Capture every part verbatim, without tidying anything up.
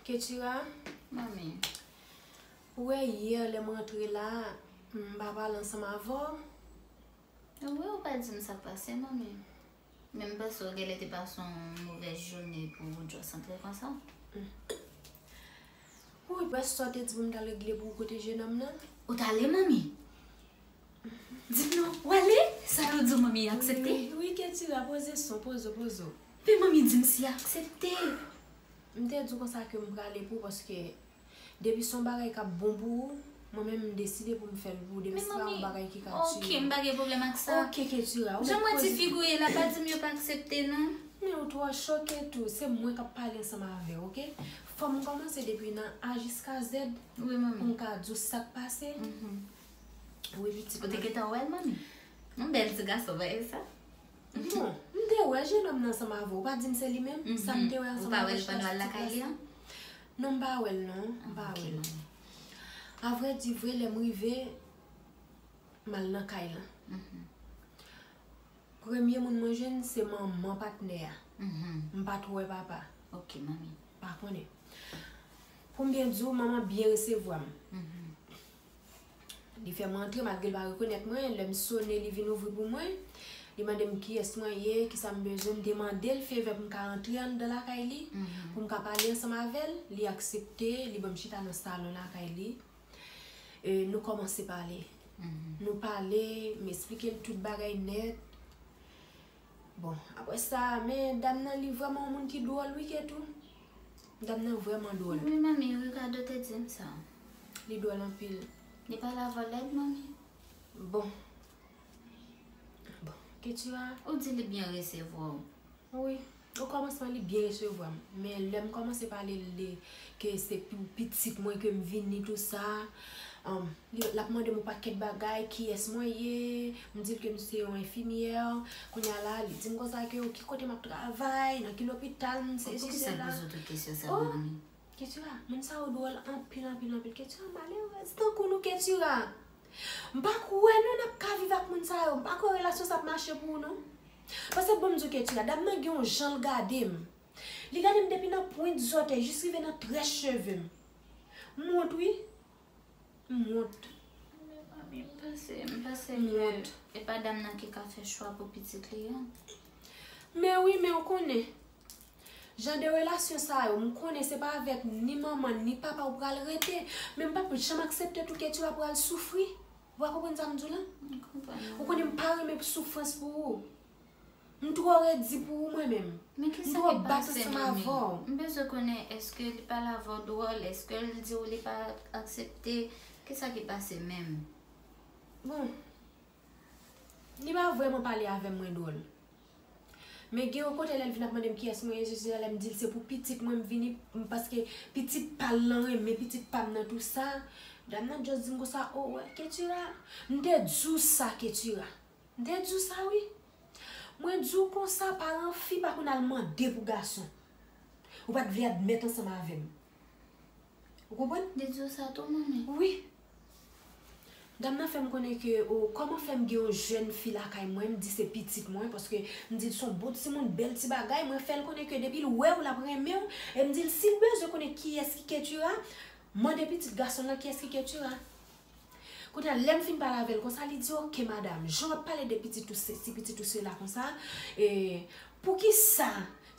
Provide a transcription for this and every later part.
Ketira, manmi, ou wè yè lè m rantre la, m pa pale ansanm avè w. Wi, ou pa di m sa k pase, manmi. Men m panse w genlè te pase yon movèz jounen pou w just antre konsa. Wi, prèske sa w te di pou m t al regle pou w kote jenòm nan. Ou t ale, manmi? Di m non, w ale? Sa yo di w, manmi, aksepte? Wi, wi, Ketira, poze son, poze w, poze w. Men manmi, di m si aksepte. M te di w konsa ke m prale pou w paske depi se yon bagay k ap bon pou ou, mwen menm m deside pou m fè l pou ou. Depi se pa yon bagay ki ka tiye. Ok, m pa gen pwoblèm ak sa. Ok, Ketira, ou mèt poze. Jan m wè ti figi w ye la, pa di m yo pa aksepte, non. Men ou twò choke tou. Se mwen k ap pale ansanm avè w, ok? Fò m kòmanse depi nan A jiska Z pou m ka di w sa k pase. Wi, pitit mwen. Ou te gentan wè l, manmi? Yon bèl ti gason, pa e sa? Non, m te wè jenòm nan ansanm avè w. Ou pa di m se li menm? Sa m te wè ansanm avè w, ou pa wè l pandan w al lakay li an? Non, m pa wè l, non. M pa wè l. Avrèdivre, lè m rive, m al nan kay lan. Premye moun mwen jwenn, se manman patnè a. M pa t wè papa. Ok, manmi. Pa konnen. Pou m byen di w, manman byen resevwa m. Li fè m antre, malgre l pa rekonèt mwen. Lè m sone, li vin ouvri pou mwen. Li mande m kiyès mwen ye, kisa m bezwen. M te mande l favè pou m ka antre anndan lakay li, pou m ka pale ansanm avè l. Li aksepte, li ban m chita nan salon lakay li. E, nou kòmanse pale. Nou pale, m esplike l tout bagay nèt. Bon, apre sa, men dam nan, li vrèman yon moun ki dwòl, wi, Ketou. Dam nan vrèman dwòl. Wi, manmi, Ricardo te di m sa. Li dwòl anpil. Li pale avè w lèd, manmi? Bon. Bon, Ketura. Ou di li byen resevwa w. Wi. Okòmansman, li byen resevwa m. Men lè m kòmanse pale l de ke se pou pitit mwen ke m vini, tou sa, um, li, l ap mande m yon pakèt bagay, kiyès mwen ye, m di l ke m se yon enfimyè. Kounye a la, li di m konsa ke, o, ki kote m ap travay, nan ki lopital, m sezi sela. Poukisa l poze w tout kesyon sa, manmi? Ketira, moun sa yo dwòl anpil, anpil, anpil. Ketira malerèz tankou nou, Ketira. M pa kwè non n ap ka viv ak moun sa yo. M pa kwè relasyon sa ap mache pou ou non. Paske bon m di w, Ketira, dam nan gen yon jan l gade m. Li gade m depi nan pwent zòtèy jis rive nan très cheve m. M wont wi. M wont. Men manmi, m panse, m panse ke e pa dam nan ki ka fè chwa pou pitit li an. Men wi, men ou konnen. Jan de relasyon sa yo, m konnen se pa avèk ni manman ni papa ou pral rete, men m p ap janm aksepte tou Ketira pral soufri. Ou pa konprann sa m di w la? M konprann. Ou konnen m pa renmen soufrans pou ou. M twò redi pou ou mwen menm. Men kisa ki pase, manmi? M bezwen konnen, èske li pale avè w dwòl? Èske l di w li pa aksepte? Kisa ki pase menm? Bon, li pa vrèman pale avè mwen dwòl. Men gen yon kote lè l vin ap mande m kiyès mwen ye, sesi sela, lè m di l se pou pitit mwen m vini, m, paske pitit pa l lan renmen pitit pa m nan tou sa. Dam nan just di m konsa, o, wè, Ketira, m te di w sa, Ketira. M te di w sa wi. Mwen di w konsa, paran fi pa konn al mande pou gason. Ou pa t vle admèt ansanm avè m. Ou konprann? Li di w sa tou, manmi? Wi. Dam nan fè m konnen ke, o, kòman fè m gen yon jèn fi lakay mwen, m di se pitit mwen, paske m di l se yon bon timoun, bèl ti bagay, mwen fè l konnen ke depi l wè w, l ap renmen w, e m di l si l bezwen konnen kiyès ki Ketira, mande pitit gason l lan kiyès ki Ketira. Kounye a, lè m fin pale avè l konsa, li di, oke, madanm, jan w ap pale de pitit ou sesi, pitit ou sela konsa, e, poukisa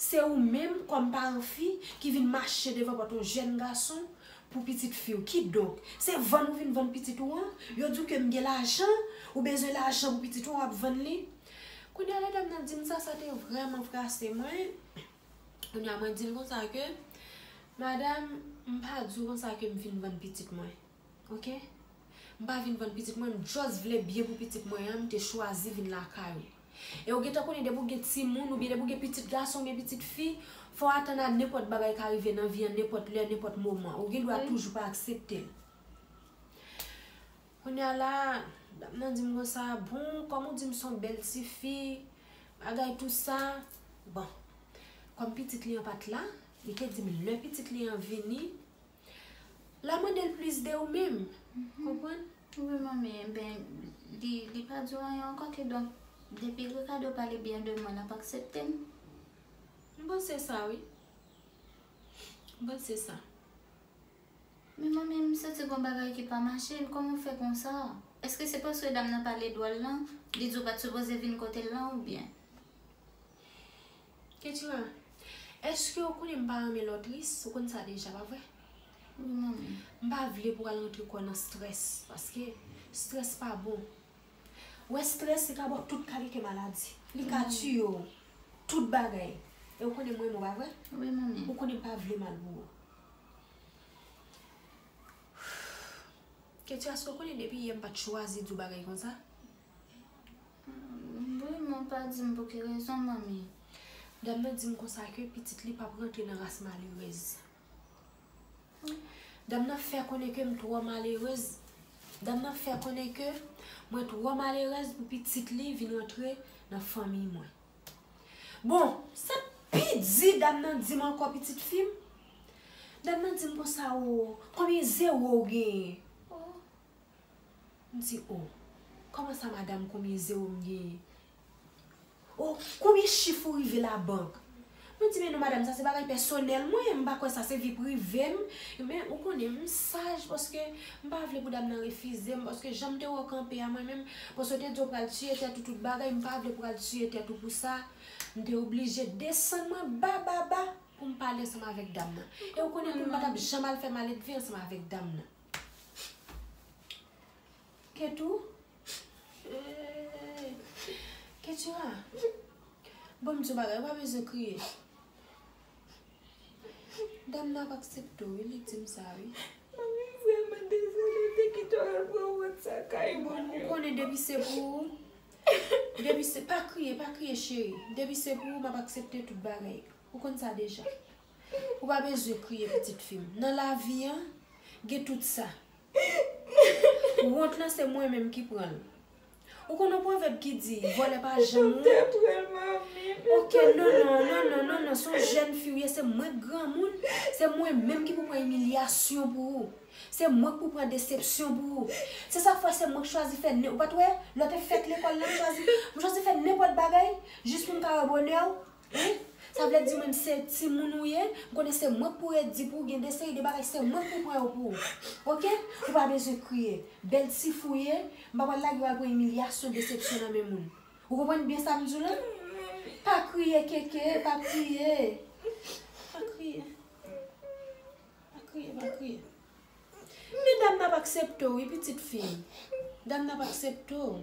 se ou menm, kòm paran fi, ki vin mache devan pòt yon jèn gason pou pitit fi w? Kidonk, se vann ou vin vann pitit ou an? Yo di w ke m gen lajan, ou bezwen lajan pou pitit ou an, w ap vann li? Kounye a, lè dam nan di m sa, sa te vrèman frase mwen. Kounye a, mwen di l konsa ke, madanm, m pa di w konsa ke m vin vann pitit mwen. Oke? M pa vin vann pitit mwen, m just vle byen pou pitit mwen an, m te chwazi vin lakay ou. E ou gentan konnen depi w gen timoun, oubyen depi w gen pitit gason, oubyen pitit fi, fò w atann a nenpòt bagay ka rive nan vi an, nenpòt lè, nenpòt moman. Ou gen dwa toujou pa aksepte l. Kounye a la, dam nan di m konsa, bon, kòm ou di m se yon bèl tifi, bagay tou sa, bon, kòm pitit li an pa t la, li te di m lè pitit li an vini, l a mande l plis de ou menm. Konprann? Wi, manmi, enben, li, li pa di w anyen ankò, kidonk, depi Ricardo pale byen de mwen, l ap aksepte m. M panse sa, wi. M panse sa. Men manmi, m santi gon bagay ki pa mache, kòman w fè konsa? Èske se paske dam nan pale dwòl lan, li di w pa t sipoze vin kote l lan oubyen? Ketira, èske w konnen m pa renmen lè w tris? Ou konn sa deja, pa vre? Wi, manmi. M pa vle pou w al rantre kò w nan strès, paske strès pa bon. Wè, strès, li ka ba w tout kalite maladi. Li ka tiye w. Tout bagay. E ou konnen m renmen w, pa vre? Wi, manmi. Ou konnen m pa vle mal pou ou. Ketira, èske w konnen depi yè m pa t chwazi di w bagay konsa? Wi, men w pa di m pou ki rezon, manmi. Dam nan di m konsa ke pitit li p ap rantre nan ras malerèz. Dam nan fè konnen ke m twò malerèz. Dam nan fè konnen ke mwen twò malerèz pou pitit li vin rantre nan fanmiy mwen. Bon, sa pi di dam nan di m ankò, pitit fi m. Dam nan di m konsa, o, konbyen zewo w genyen? M di, o, kòman sa, madanm, konbyen zewo m genyen? O, konbyen chif ou rive labank? Mwen di, men non, madanm, sa se bagay pèsonèl mwen, m pa kwè sa se vi prive m. Men ou konnen, m saj paske m pa vle pou dam nan refize m, paske jan m te wè w kanpe a mwen menm, paske w te di w pral tiye tèt ou tout bagay, m pa vle pou w al tiye tèt ou pou sa. M te oblije desann mwen ba, ba, ba pou m pale ansanm avèk dam nan. E ou konnen pou m pa t ap janm al fè maledve ansanm avèk dam nan. Ketou? Eh, Ketira, bon, m di w bagay, ou pa bezwen kriye. Dam nan ap aksepte w, wi, li di m sa, wi. Manmi, m vrèman dezole, m te kite w al pran wont sa kay moun yo. Ou konnen depi se pou ou, depi se, pa kriye, pa kriye, cheri. Depi se pou ou, m ap aksepte tout bagay. Ou konn sa deja. Ou pa bezwen kriye, pitit fi m. Nan lavi a, gen tout sa. Wont lan se mwen menm ki pran l. Ou konn yon pwovèb ki di, vòlè pa janm wont. Oke, non, non, non, non, non, non, se yon jèn fi w ye, se mwen k granmoun, se mwen menm ki pou pran imilyasyon pou ou. Se mwen k pou pran desepsyon pou ou. Se sa k fè se mwen k chwazi fè nen, ou pa t wè, lè w te fèk lekòl la, m chwazi, m chwazi fè nenpòt bagay, jis pou m ka wè bonè w. Wi, sa vle di menm se timoun ou ye, m konnen se mwen k pou redi pou ou, gen de seri de bagay se mwen k pou pran yo pou ou. Oke? Ou pa bezwen kriye. Bèl ti fi w ye, m pa pral lage w al pran imilyasyon, desepsyon nan men moun. Ou konprann byen sa m di w la? Pa kriye, Keke, pa kriye. Pa kriye. Pa kriye, pa kriye. Men dam nan ap aksepte w, wi, pitit fi m. Dam nan ap aksepte w.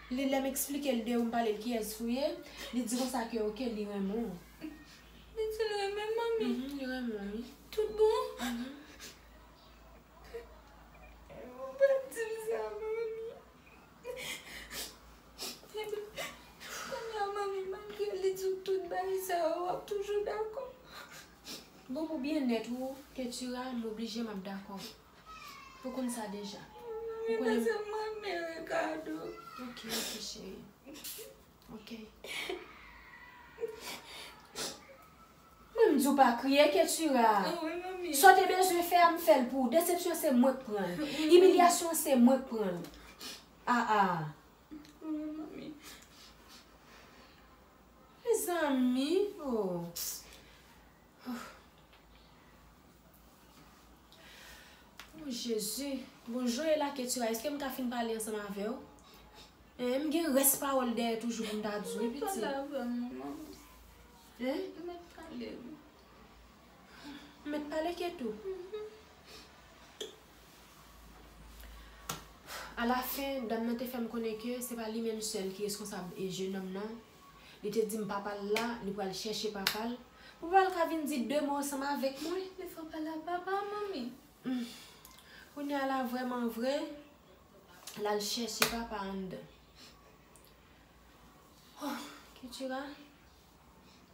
Li, lè m eksplike l de ou, m pale l kiyès ou ye, li di konsa ke, oke, li renmen w. Li di l renmen m, manmi? Mhm, li renmen w, wi. Tout bon? Mhm. Ou pa t di m sa, manmi. Ebyen, kounye a, manmi, malgre li di w tout bagay sa yo, w ap toujou dakò? Bon, pou byennèt ou, Ketira, m oblije m ap dakò. Ou konn sa deja. Manmi, pase m renmen Ricardo. Oke, oke, cheri. Oke. Mwen, m di w pa kriye, Ketira. Wi, manmi. Sa w te bezwen fè a, m fè l pou ou. Desepsyon se mwen k pran l. Wi, manmi. Imilyasyon se mwen k pran l. A, a. Wi, manmi. Mezanmi, oh. Oh. Oh, Jezi. Bonjou, e la, Ketira. Èske m ka fin pale ansanm avè w? Eh, m gen rès pawòl dèyè toujou pou m ta di w, wi, pitit. Pale avè m, manman. Hein? Mèt pale, wi. Mèt pale, Ketou. Mhm. Alafen, dam nan te fè m konnen ke se pa li menm sèl ki reskonsab e jennonm nan. Li te di m papa l la, li pral chèche papa l. Pou papa l ka vin di de mo ansanm avèk mwen. Men fò w pale a papa, manmi. Hmm. Kounye a la, vrèman vre, l al chèche papa anndan. Oh, Ketira.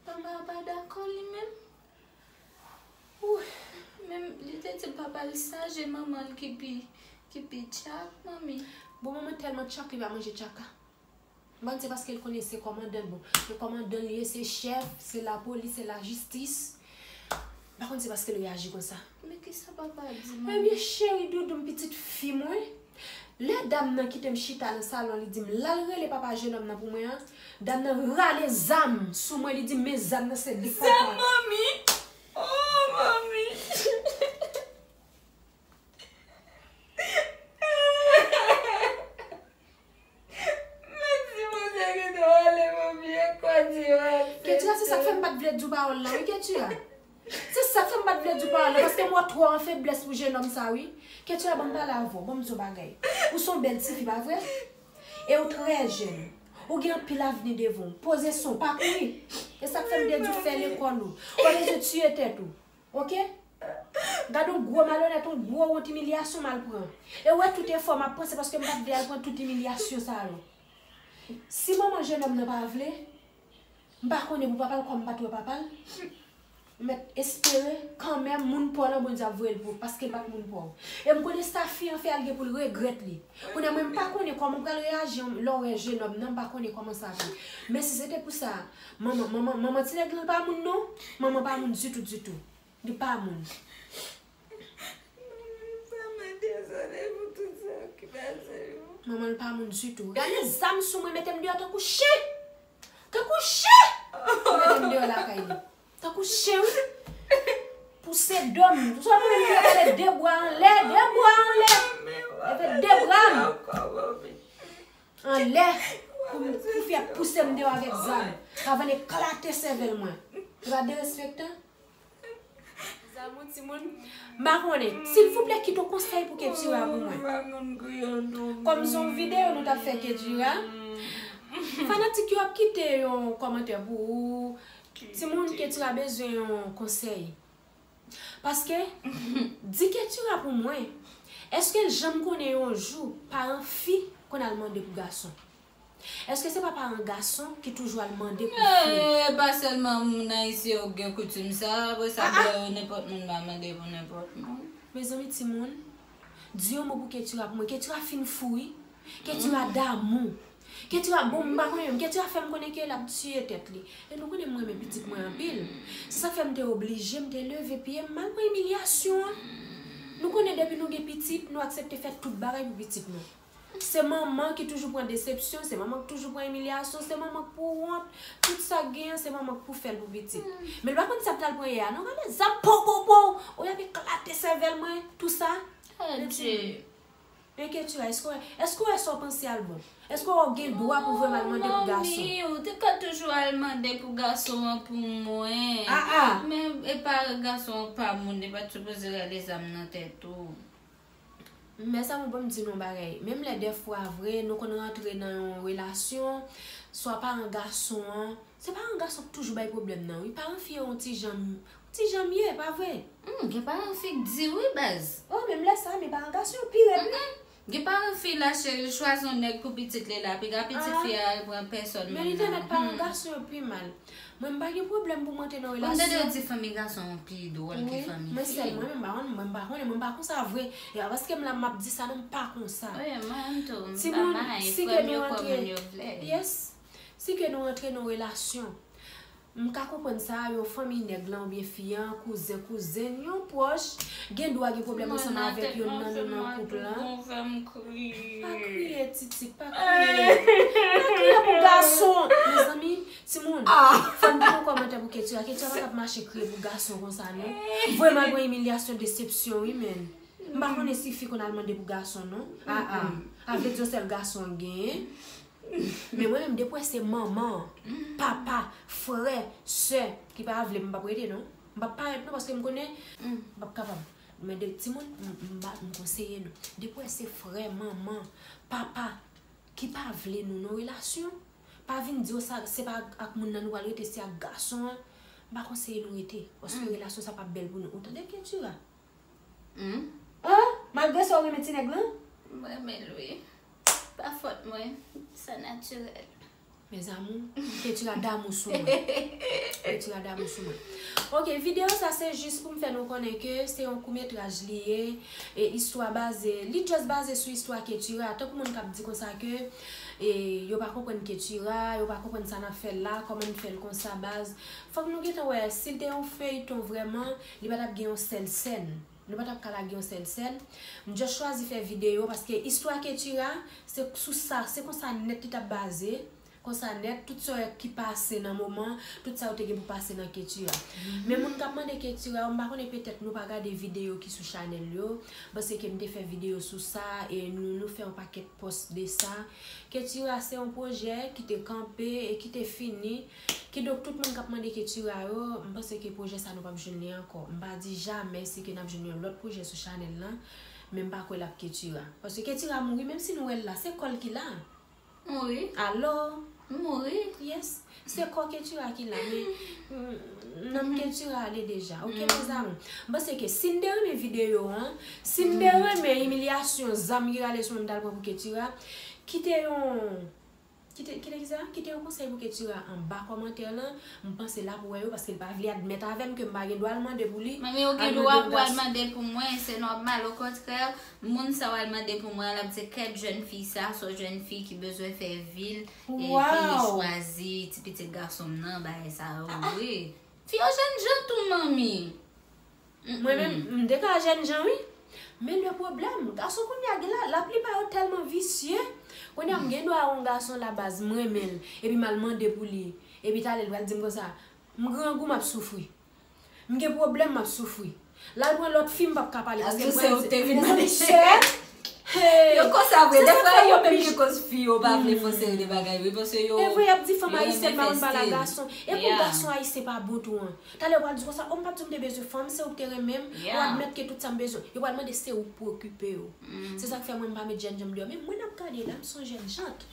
Papa a pa dakò li menm. Ou, men li te di papa l saj e manman l ki pi, ki pi tchak, manmi. Bon, manman tèlman tchak, li pa manje tchaka. M panse paske l konnen se kòmandan l, bon. Se kòmandan l ye, se chèf, se lapolis, se lajistis. M pa konn se paske l reyaji konsa. Men kisa papa di, manmi? Ebyen, cheri doudou m, pitit fi mwen. Lè dam nan kite m chita nan salon, li di m l al rele papa jennonm nan pou mwen an, dam nan rale zam sou mwen, li di m men zam nan se li k papa. Zam, manmi? Oh, manmi! Se sa k fè m pa t vle di w pawòl la, wi, Ketura. Se sa k fè m pa t vle di w pawòl la, paske m wè w twò an feblès pou jenòm sa, wi. Ketura, ban m pale avè w, ban m di w bagay. Ou se yon bèl tifi, pa vre? E ou trè jèn. Ou gen anpil avni devan w. Poze san w, pa kouri. E sa k fè m te di w fè lekòl ou. Ou pa bezwen tiye tèt ou. Oke? Gade yon gwo malonèt, yon gwo wont imilyasyon m al pran. E w wè tout efò m ap pran, se paske m pa t vle al pran tout imilyasyon sa yo. Si manman jenòm nan pa vle, m pa konnen pou papa l, kòm m pa t wè papa l. M mèt espere kanmenm moun pa w lan Bondye ap voye l pou ou, paske l pa t moun pa w. E m konnen sa fi an fè a, l gen pou l regrèt li. Kounye a mwen, m pa konnen kòman m pral reyaji lè w wè jenòm nan, m pa konnen kòman sa ap ye. Men si se te pou sa, manman, manman, manman ti nèg lan pa moun non. Manman pa moun ditou, ditou. Li pa moun. Manman, dezole pou tout sa ki pase yo. Manman l pa moun ditou. Gade zam sou mwen, mete m deyò tankou chen. Tankou chen! Mete m deyò lakay li. Tankou chen, wi. Pouse do m. Ou sa mwen m leve de bra anlè, de bra anlè. Leve de bra m. Anlè. Pou, pou fè pouse m deyò avèk zam. Avan l eklate sèvèl mwen. Ou pa derespektan? Zam ou timoun. M pa konnen. Silvouplè, kite yon konsèy pou Ketura pou mwen. Kòm se yon videyo nou t ap fè Ketura, fanatik yo ap kite yon kòmantè pou ou. Timoun, Ketura bezwen yon konsèy. Paske, di Ketura pou mwen, èske l janm konnen yon jou paran fi konn al mande pou gason? Èske se pa paran gason ki toujou al mande pou fi? Eh, pa sèlman moun ayisyen yo gen koutim sa, apre sa, blan yo, nenpòt moun va mande pou nenpòt moun. Mezanmi, timoun, di yon mo pou Ketura pou mwen. Ketura fin fou, wi. Ketura damou. Ketura, bon, m pa konnen menm. Ketura fè m konnen ke l ap tiye tèt li. E nou konnen m renmen pitit mwen anpil. Se sa k fè m te oblije, m te leve pye m, m al pran imilyasyon an. Nou konnen depi nou gen pitit, nou aksepte fè tout bagay pou pitit nou. Se manman ki toujou pran desepsyon, se manman ki toujou pran imilyasyon, se manman k pou wont. Tout sa k genyen, se manman k pou fè l pou pitit. Men l pa konn sa l pral pran yè a, non, gade zam, pow, pow, pow. Ou y ap eklate sèvèl mwen, tou sa. Adje. Men Ketura, èske w, èske w wè sa w panse a l bon? Èske w gen dwa pou vrèman al mande pou gason? Manmi, ou te ka toujou al mande pou gason an pou mwen. Ah, ah. Men e pa gason an pa moun, li pa t sipoze rale zam nan tèt ou. Mezanmi, ban m di nou yon bagay. Menm lè dèfwa vre, nou konn rantre nan yon relasyon, swa paran gason an, se paran gason k toujou bay pwoblèm nan, wi. Paran fi yo yon ti jan, yon ti jan mye, pa vre? Hmm, gen paran fi k di wi, baz. Oh, menm lè sa, men paran gason yo pi rèd, wi. Gen paran fi la, cheri, chwazi yon nèg pou pitit li la, piga pitit fi a al pran pèsòn moun nan. Men li te mèt paran gason yo pi mal. Mwen, m pa gen pwoblèm pou m antre nan relasyon. Ou tande yo di fanmi gason an pi dwòl ke fanmi fi. Wi, mwen sèl, mwen menm, m pa konn, mwen m pa konnen, mwen m pa konsa vre. E pa paske m la, m ap di sa, non, m pa konsa. Wi, mwen menm tou, m pa bay, frè m yo kòm moun yo vle. Yes. Si ke nou rantre nan relasyon, m ka konprann sa, yon fanmi nèg lan oubyen fi an, kouzen, kouzin, yon pwòch, gen dwa gen pwoblèm ansanm avèk youn nan nou nan koup lan. Pa kriye, Titit, pa kriye. Pa kriye pou gason. Mezanmi, timoun, fò m kite yon kòmantè pou Ketura. Ketura pa t ap mache kriye pou gason konsa, non. Vrèman, l pran imilyasyon, desepsyon, wi, men. M pa konnen si fi konn al mande pou gason, non. Ah, ah. A vle di yon sèl gason l genyen. Men mwen menm, depi w wè se manman, papa, frè, sè ki pa vle m, m p ap rete non. M p ap parèt non, paske m konnen m p ap kapab. Men de timoun, m, m, m konseye nou. Depi w wè se frè, manman, papa ki pa vle nou nan relasyon, pa vin di w sa, se pa ak, ak moun nan nou pral rete, se ak gason an. M pa konseye nou rete, paske relasyon sa p ap bèl pou nou. Ou tande, Ketura? Hmm? An? Malgre sa, w renmen ti nèg lan? M renmen l, wi. Pa fòt mwen. Sa natirèl. Mes amours, Ketura damou sou mwen. Ketura damou sou mwen. Ok, videyo sa se jis pou m fè nou konnen ke se yon koumètraj li ye. E istwa baze, li just baze sou istwa Ketura. Tankou moun k ap di konsa ke, e, yo pa konprann Ketura, yo pa konprann sa n ap fè la, kòman n fè l konsa, baz. Fòk nou gentan wè, si l te yon feyton vrèman, li pa t ap gen yon sèl sèn. Nou pa t ap ka lage yon sèl sèn. M just chwazi fè videyo paske istwa Ketura, se sou sa, se konsa nèt li t ap baze. Konsa nèt, tout sa ki pase nan moman, tout sa yo te gen pou pase nan Ketura. Men moun k ap mande Ketura yo, m pa konnen, petèt nou pa gade videyo ki sou chanèl yo. M panse ke m te fè videyo sou sa e nou, nou fè yon pakèt pòs de sa. Ketura se yon pwojè ki te kanpe e ki te fini. Kidonk, tout moun k ap mande Ketura yo, m panse ke pwojè sa nou p ap jwenn li ankò. M pa di jamè si ke n ap jwenn yon lòt pwojè sou chanèl lan, men m pa kwè l ap Ketura. Paske Ketura mouri, menm si nou wè l la, se kò l ki la. Mouri. Alò, Mouri. Yes, se kò Ketura ki la, men mm, nanm Ketura ale deja. Ok, mezanmi. M panse ke si n te renmen videyo an, si n te renmen imilyasyon, zam ki rale sou mwen m t al pran pou Ketura, kite yon kite kite kisa? Kite yon konsèy pou Ketura anba kòmantè lan. M panse l ap wè yo paske l pa vle admèt avè m ke m pa gen dwa al mande pou li. Manmi, ou gen dwa pou al mande pou mwen, se nòmal. Okontrè, moun sa w al mande pou mwen an, l ap di kèt jèn fi sa, se yon jèn fi ki bezwen fè vi l, epi li chwazi ti pitit gason m nan, bagay sa yo, wi. Fi yo jènjan tou, manmi. Mwen menm, m te ka jènjan, wi. Men le pwoblèm, gason kounye a gen la, laplipa yo tèlman visye. Kounye a m gen dwa wè yon gason la baz, m renmen l, epi m al mande pou li. Epi talè l pral di m konsa, m grangou, m ap soufri. M gen pwoblèm, m ap soufri. Lè l pran lòt fi, m p ap ka pale paske m pral di, mezanmi, sè, yo konsa vre, defwa yo menm ki koz fi yo pa vle fòse yo de bagay, wi, paske yo. E vre, y ap di fanm ayisyèn pa konn pale ak gason. E pou gason ayisyen pa bon tou an. Talè yo pral di konsa, o, m pa t di w m te bezwen fanm, se ou k te renmen m, ou admèt ke tout sa m bezwen. Yo pral mande se ou k pou okipe yo. Se sa k fè mwen m pa met jènjan m deyò. Men mwen ap gade la, m se yon jènjant.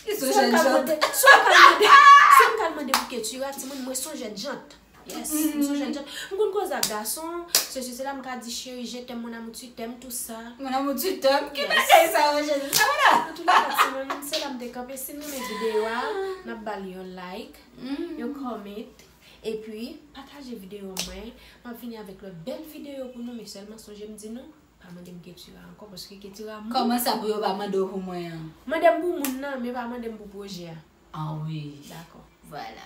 Li se yon jènjant. Swa m ka mande, swa m ka mande pou Ketura, timoun, mwen se yon jènjant. Yes, m se yon jènjant. M konn koze ak gason, sesi sela, m ka di cheri, je t'aime, mon amour, tu t'aimes, tout sa. Mon amour, tu t'aimes? Ki bagay sa yo, jènjant? Sa w la? Antouleka, timoun, se la m te kanpe. Si n renmen videyo a, n ap ba l yon like, yon comment. Epi, pataje videyo mwen. M ap vini avèk lòt bèl videyo pou nou, men sèlman sonje m di nou, pa mande m Ketura ankò, paske Ketura moun. Kòman sa pou yo pa mande w pou mwen an? Mande m pou moun nan, men pa mande m pou pwojè a. Ah wi. Dakò. Vwala.